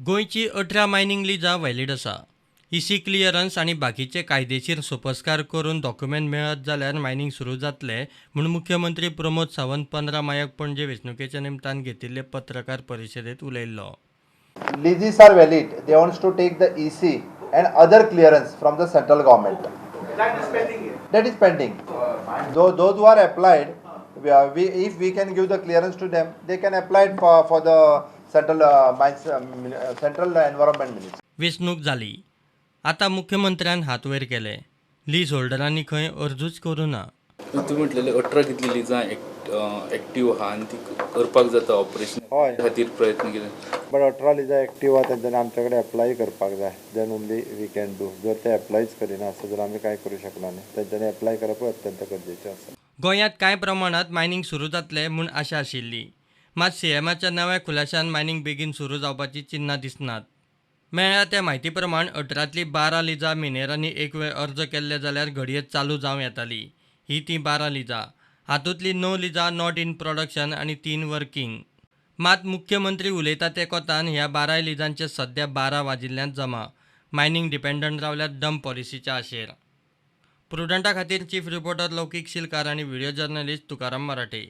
गोंयची 18 mining लिजां valid आसा. इसी क्लियरन्स आनी बाकीचे कायदेशीर सोपस्कार करून डॉक्युमेंट मेळत जाल्यार मायनिंग सुरू जातलें म्हूण मुख्यमंत्री प्रमोद सावंत 15 मायाक पणजे वेंचणुकेच्या निमतान घेतिल्ले पत्रकार परिशदेंत उलयल्लो. Leases are valid. They wants to take the EC and other clearance from the central government. That is pending here. That is pending. Though those who are applied, if we can give the clearance to them, they can apply it for the central mines, central environment minister. वेंचणूक जाली, आतां मुख्यमंत्र्यान हात वयर केले. Lease होल्डरांनी खंय अर्जूच करूं ना. तुमी म्हटलेले 18 कितली लिजां एक्टीव आहा आनी ती करपाक जाता ऑपरेशन हय. खातीर प्रयत्न केले. बट 18 लिजां एक्टीव आहा, तेंच्यांनी आमचे कडेन एप्लाय करपाक जाय, then only we can do. जर ते एप्लायच करिना आसत जाल्यार आमी कांय करूं शकना न्ही. तेंच्यांनी एप्लाय करपूय अत्यंत गरजेचें आसा. गोंयांत कांय प्रमाणांत मायनिंग सुरू जातलें म्हूण आशा आशिल्ली, मात सीएमाच्या नव्या खुलाशान मायनिंग बेगीन सुरू जावपाची चिन्नां दिसनात. मेळ्ळ्या त्या म्हायती प्रमाण 18तलीं 12 लिजां मिनेरांनी एक वेळ अर्ज केल्ले जाल्यार घडये चालू जावं येताली. ही तीं 12 लिजां. हातूंतलीं 9 लिजां not in production आनी 3 वर्किंग. मात मुख्यमंत्री उलयता ते कोतान ह्या 12 लिजांचे सध्या 12 वाजिल्ल्यांत जमा. मायनिंग डिपेंडंट रावल्यात डंप पॉलिसीच्या आशेर. प्रुडंटा खातीर चीफ रिपोर्टर लौकीक शिलकार आनी व्हिडिओ जर्नलिस्ट तुकाराम मराठे.